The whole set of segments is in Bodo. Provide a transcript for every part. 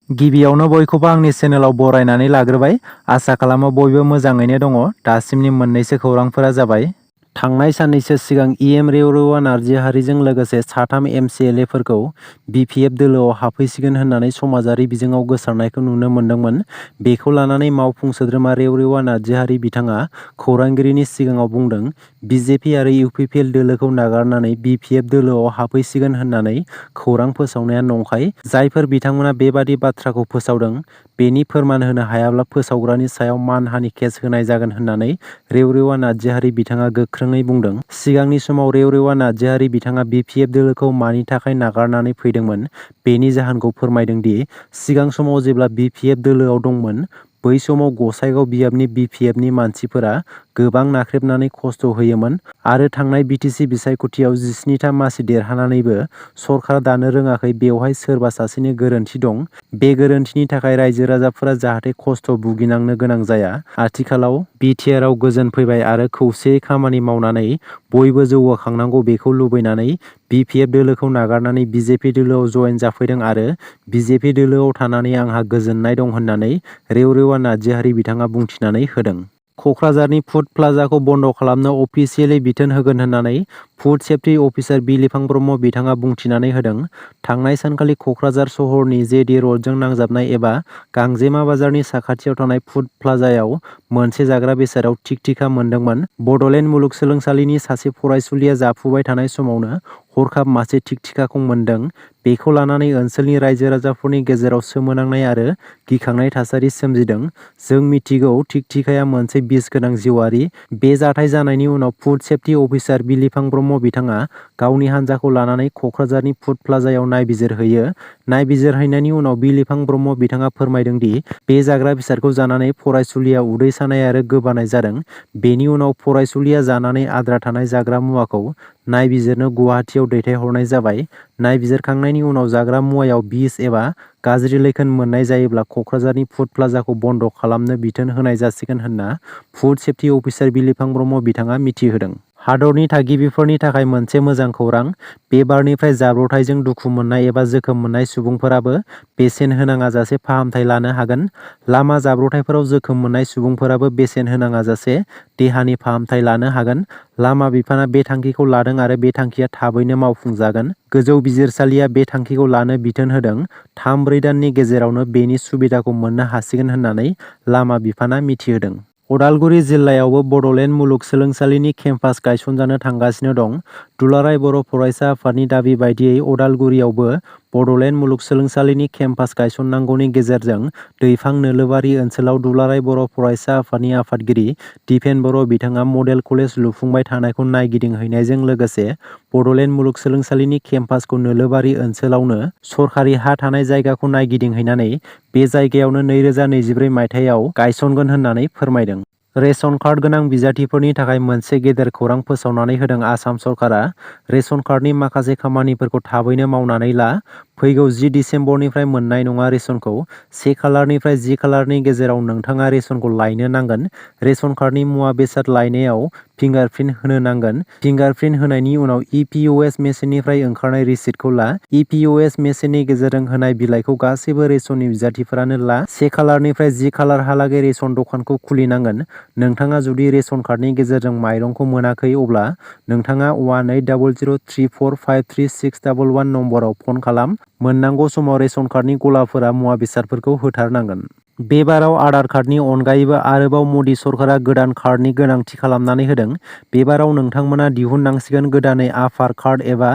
गिबियावनो बयखौबो आंनि चेनेलाव बरायनानै लाग्रोबाय। आसा खालामो बयबो मोजाङैनो दङ। दासिमनि मोननैसो खौरांफोरा जाबाय। थांनाय साननैसो सिगां इएम रेवरेवा नार्जारिजों लोगोसे साथाम एमसिएलएफोरखौ बिपिएफ दोलोआव हाबफैसिगोन होननानै समाजारि बिजोङाव गोसारनायखौ नुनो मोन्दोंमोन। बेखौ लानानै मावफुं सोद्रोमा रेवरेवा नार्जारि बिथाङा खौरांगिरिनि सिगाङाव बुंदों, बिजेपि आरो इउपिपिएल दोलोखौ नागारनानै बिपिएफ दोलोआव हाबफैसिगोन होननानै खौरां फोसावनाया नंखाय। जायफोर बिथांमोना बेबादि बाथ्राखौ फोसावदों, बेनि फोरमान होनो हायाब्ला फोसावग्रानि सायाव मानहानि केस होनाय जागोन होननानै रेवरेवा नार्जारि बिथाङा गोख्रोङै बुंदों। सिगांनि समाव रेवरेवा नार्जारि बिथाङा बिपिएफ दोलोखौ मानि थाखाय नागारनानै फैदोंमोन, बेनि जाहोनखौ फोरमायदों दि सिगां समाव जेब्ला बिपिएफ दोलोआव दंमोन, बै समाव गसाइगाव बियाबनि बिपिएफनि मानसिफोरा गोबां नाख्रेबनानै खस्थ' होयोमोन आरो थांनाय बिटिसि बिसायख'थियाव 17था मासि देरहानानैबो सरकार दानो रोङाखै। बेवहाय सोरबा सासेनि गोरोन्थि दं। बे गोरोन्थिनि थाखाय रायजो राजाफोरा जाहाथे खस्थ' भुगिनांनो गोनां जाया। आथिखालाव बिटिआरआव गोजोन फैबाय आरो खौसेयै खामानि मावनानै बयबो जौगाखांनांगौ बेखौ लुबैनानै बिपिएफ दोलोखौ नागारनानै बिजेपि दोलोआव जयेन जाफैदों आरो बिजेपि दोलोआव थानानै आंहा गोजोननाय दं होननानै रेवरेवा नार्जारि बिथाङा बुंथिनानै होदों। क'क्राझारनि फुड प्लाजाखौ बन्द' खालामनो अफिसियेलि बिथोन होगोन होननानै फुड सेफ्टि अफिसार बिलिफां ब्रह्म बिथाङा बुंथिनानै होदों। थांनाय सानखालि क'क्राझार सहरनि जेडि रडजों नांजाबनाय एबा गांजेमा बाजारनि साखाथियाव थानाय फुड प्लाजायाव मोनसे जाग्रा बेसादाव थिक-थिखा मोनदोंमोन। बड'लेण्ड मुलुगसोलोंसालिनि सासे फरायसुलिया जाफुबाय थानाय समावनो हरखाब मासे थिक-थिखाखौ मोनदों। बेखौ लानानै ओनसोलनि रायजो राजाफोरनि गेजेराव सोमोनांनाय आरो गिखांनाय थासारि सोमजिदों। जों मिथिगौ थिक-थिखाया मोनसे बिस गोनां जिउआरि। बे जाथाय जानायनि उनाव फुड सेफ्टि अफिसार बिलिफां ब्रह्म बिथाङा गावनि हान्जाखौ लानानै क'क्राझारनि फुड प्लाजायाव नायबिजिरहैयो। नायबिजिरहैनायनि उनाव बिलिफां ब्रह्म बिथाङा फोरमायदों दि बे जाग्रा बेसादखौ जानानै फरायसुलिया उदै सानाय आरो गोबानाय जादों। बेनि उनाव फरायसुलिया जानानै आद्रा थानाय जाग्रा मुवाखौ नायबिजिरनो गुवाहाटीआव दैथायहरनाय जाबाय। नायबिजिरखांनायनि उनाव जाग्रा मुवायाव बिस एबा गाज्रि लैखोन मोननाय जायोब्ला क'क्राझारनि फुड प्लाजाखौ बन्द' खालामनो बिथोन होनाय जासिगोन होनना फुड सेफ्टि अफिसार बिलिफां ब्रह्म बिथाङा मिथिहोदों। हादरनि थागिबिफोरनि थाखाय मोनसे मोजां खौरां। बे बारनिफ्राय जाब्रबथायजों दुखु मोननाय एबा जोखोम मोननाय सुबुंफोराबो बेसेन होनाङाजासे फाहामथाय लानो हागोन। लामा जाब्रबथायफोराव जोखोम मोननाय सुबुंफोराबो बेसेन होनाङाजासे देहानि फाहामथाय लानो हागोन। लामा बिफाना बे थांखिखौ लादों आरो बे थांखिया थाबैनो मावफुंजागोन। गोजौ बिजिरसालिया बे थांखिखौ लानो बिथोन होदों। 3-4 दाननि गेजेरावनो बेनि सुबिदाखौ मोननो हासिगोन होननानै लामा बिफाना मिथिहोदों। उदालगुरि जिल्लायावबो बड'लेण्ड मुलुगसोलोंसालिनि केम्पास गायसनजानो थांगासिनो दं। दुलाराय बर' फरायसा आफादनि दाबि बायदियै उदालगुरियावबो बड'लेण्ड मुलुगसोलोंसालिनि केम्पास गायसननांगौनि गेजेरजों दैफां नोलोबारि ओनसोलाव दुलाराय बर' फरायसा आफादनि आफादगिरि दिपेन बर' बिथाङा मडेल कलेज लुफुंबाय थानायखौ नायगिदिंहैनायजों लोगोसे बड'लेण्ड मुलुगसोलोंसालिनि केम्पासखौ नोलोबारि ओनसोलावनो सरखारि हा थानाय जायगाखौ नायगिदिंहैनानै बे जायगायावनो 2024 मायथाइयाव गायसनगोन होननानै फोरमायदों। रेशन कार्ड गोनां बिजाथिफोरनि थाखाय मोनसे गेदेर खौरां फोसावनानै होदों आसाम सरकारा। रेशन कार्डनि माखासे खामानिफोरखौ थाबैनो मावनानै ला। फैगौ 10 दिसेम्बरनिफ्राय मोननाय नङा रेशनखौ। 1 खालारनिफ्राय 10 खालारनि गेजेराव नोंथाङा रेशनखौ लायनो नांगोन। रेशन कार्डनि मुवा बेसाद लायनायाव फिंगारप्रिन्ट होनो नांगोन। फिंगारप्रिन्ट होनायनि उनाव इपिअएस मेसिननिफ्राय ओंखारनाय रिसिटखौ ला। इपिअएस मेसिननि गेजेरजों होनाय बिलाइखौ गासैबो रेशननि बिजाथिफोरानो ला। 1 खालारनिफ्राय 10 खालारहालागै रेशन दखानखौ खुलिनांगोन। नोंथाङा जुदि रेशन कार्डनि गेजेरजों माइरंखौ मोनाखै अब्ला नोंथाङा 180034533611 नम्बराव फन खालाम। मोननांगौ समाव रेशन कार्डनि गलाफोरा मुवा बेसादफोरखौ होथारनांगोन। बे बाराव आधार कार्डनि अनगायैबो आरोबाव मदि सरकारा गोदान कार्डनि गोनांथि खालामनानै होदों। बे बाराव नोंथांमोना दिहुननांसिगोन गोदानै आधार कार्ड एबा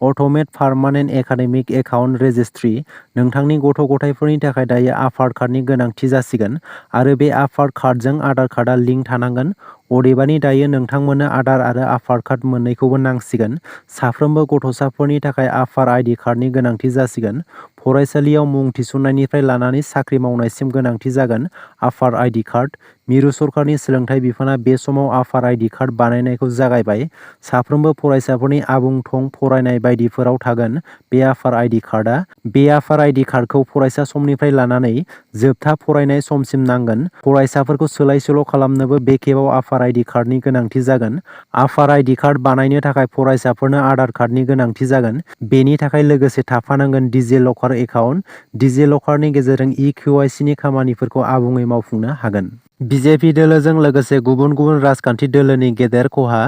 अट'मेट पारमानेन्ट एकाडेमिक एकाउन्ट रेजिस्ट्रि। नोंथांनि गथ' गथायफोरनि थाखाय दायो आधार कार्डनि गोनांथि जासिगोन आरो बे आधार कार्डजों आधार कार्डआ लिंक थानांगोन। अदेबानि दायो नोंथांमोननो आधार आरो आधार कार्ड मोननैखौबो नांसिगोन। साफ्रोमबो गथ'साफोरनि थाखाय आधार आइडि कार्डनि गोनांथि जासिगोन। फरायसालियाव मुं थिसननायनिफ्राय लानानै साख्रि मावनायसिम गोनांथि जागोन आधार आइडि कार्ड। मिरु सरकारनि सोलोंथाइ बिफाना बे समाव आफार आइडि कार्ड बानायनायखौ जागायबाय। साफ्रोमबो फरायसाफोरनि आबुं थं फरायनाय बायदिफोराव थागोन बे आफार आइडि कार्डआ। बे आफार आइडि कार्डखौ फरायसा समनिफ्राय लानानै जोबथा फरायनाय समसिम नांगोन। फरायसाफोरखौ सोलाय सोल' खालामनोबो बे खेबाव आफार आइडि कार्डनि गोनांथि जागोन। आफार आइडि कार्ड बानायनो थाखाय फरायसाफोरनो आधार कार्डनि गोनांथि जागोन। बेनि थाखाय लोगोसे थाफानांगोन डिजि लकार एकाउन्ट। डिजि लकारनि गेजेरजों इकेवाइसि नि खामानिफोरखौ आबुङै मावफुंनो हागोन। बिजेपि दोलोजों लोगोसे गुबुन गुबुन राजखान्थि दोलोनि गेदेर खहा।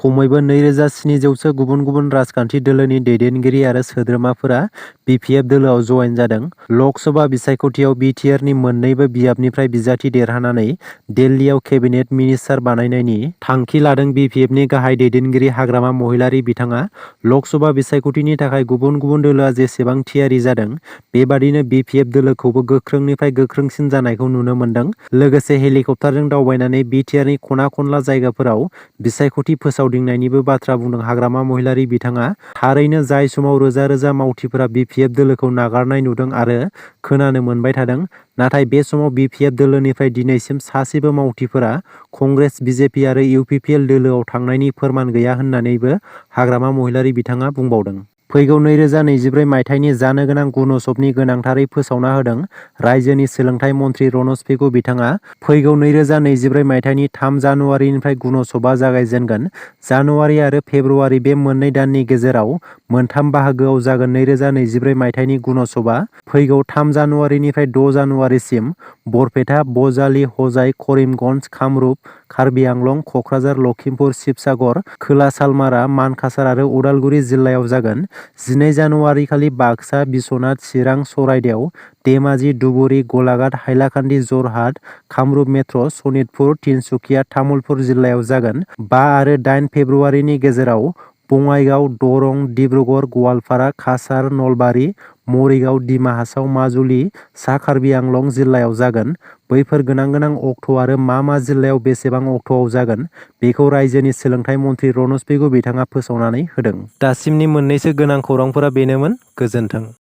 खमैबो 2700 गुबुन गुबुन राजखान्थि दोलोनि दैदेनगिरि आरो सोद्रोमाफोरा बिपिएफ दोलोआव जयेन जादों। लक सभा बिसायख'थियाव बिटिआरनि मोन्नैबो बियाबनिफ्राय बिजाथि देरहानानै दिल्लीयाव केबिनेट मिनिस्टार बानायनायनि थांखि लादों बिपिएफनि गाहाय दैदेनगिरि हाग्रामा महिलारी बिथाङा। लक सभा बिसायख'थिनि थाखाय गुबुन गुबुन दोलोआ जेसेबां थियारि जादों बेबादिनो बिपिएफ दोलोखौबो गोख्रोंनिफ्राय गोख्रोंसिन जानायखौ नुनो मोन्दों। लोगोसे हेलिकप्टारजों दावबायनानै बिटिआरनि खना खनला जायगाफोराव बिसायख'थि फोसावदिंनायनिबो बाथ्रा बुंदों हाग्रामा महिलारी बिथाङा। थारैनो जाय समाव रोजा रोजा मावथिफोरा बिपिएफ दोलोखौ नागारनाय नुदों आरो खोनानो मोनबाय थादों, नाथाय बे समाव बिपिएफ दोलोनिफ्राय दिनैसिम सासेबो मावथिफोरा कंग्रेस, बिजेपि आरो इउपिपिएल दोलोआव थांनायनि फोरमान गैया होननानैबो हाग्रामा महिलारी बिथाङा बुंबावदों। फैगौ 2024 मायथाइनि जानो गोनां गुन'त्सबनि गोनांथारै फोसावना होदों रायजोनि सोलोंथाइ मन्थ्रि रनज पेगु बिथाङा। फैगौ 2024 मायथाइनि 3 जानुवारिनिफ्राय गुन'त्सबआ जागायजेनगोन। जानुवारि आरो फेब्रुवारि बे मोननै दाननि गेजेराव मोनथाम बाहागोआव जागोन 2024 मायथाइनि गुन'त्सबआ। फैगौ 3 जानुवारिनिफ्राय 6 जानुवारिसिम बरपेटा, बजालि, हजाइ, करिमगन्ज, कामरुप, कार्बि आंलं, कक्राझार, लखिमपुर, शिबसागर, खोला सालमारा, मानकासार आरो उदालगुरि जिल्लायाव जागोन। 12 जानुवारिखालि बाक्सा, बिस्वनाथ, चिरां, सराइदेउ, धेमाजि, धुबुरी, गलाघाट, हाइलाकान्दि, जरहाट, कामरुप मेट्र', सनितपुर, तिनसुकिया, तामुलपुर जिल्लायाव जागोन। 5 आरो 8 फेब्रुवारिनि गेजेराव बङाइगाव, दरं, डिब्रुगड़, गवालपारा, काछार, नलबारि, मरिगाव, डिमा हासाव, माजुलि, सा कार्बि आंलं जिल्लायाव जागोन। बैफोर गोनां अक्ट' आरो मा जिल्लायाव बेसेबां अक्ट'आव जागोन बेखौ रायजोनि सोलोंथाइ मन्थ्रि रनज पेगु बिथाङा फोसावनानै होदों। दासिमनि मोननैसो गोनां खौरांफोरा बेनोमोन। गोजोन्थों।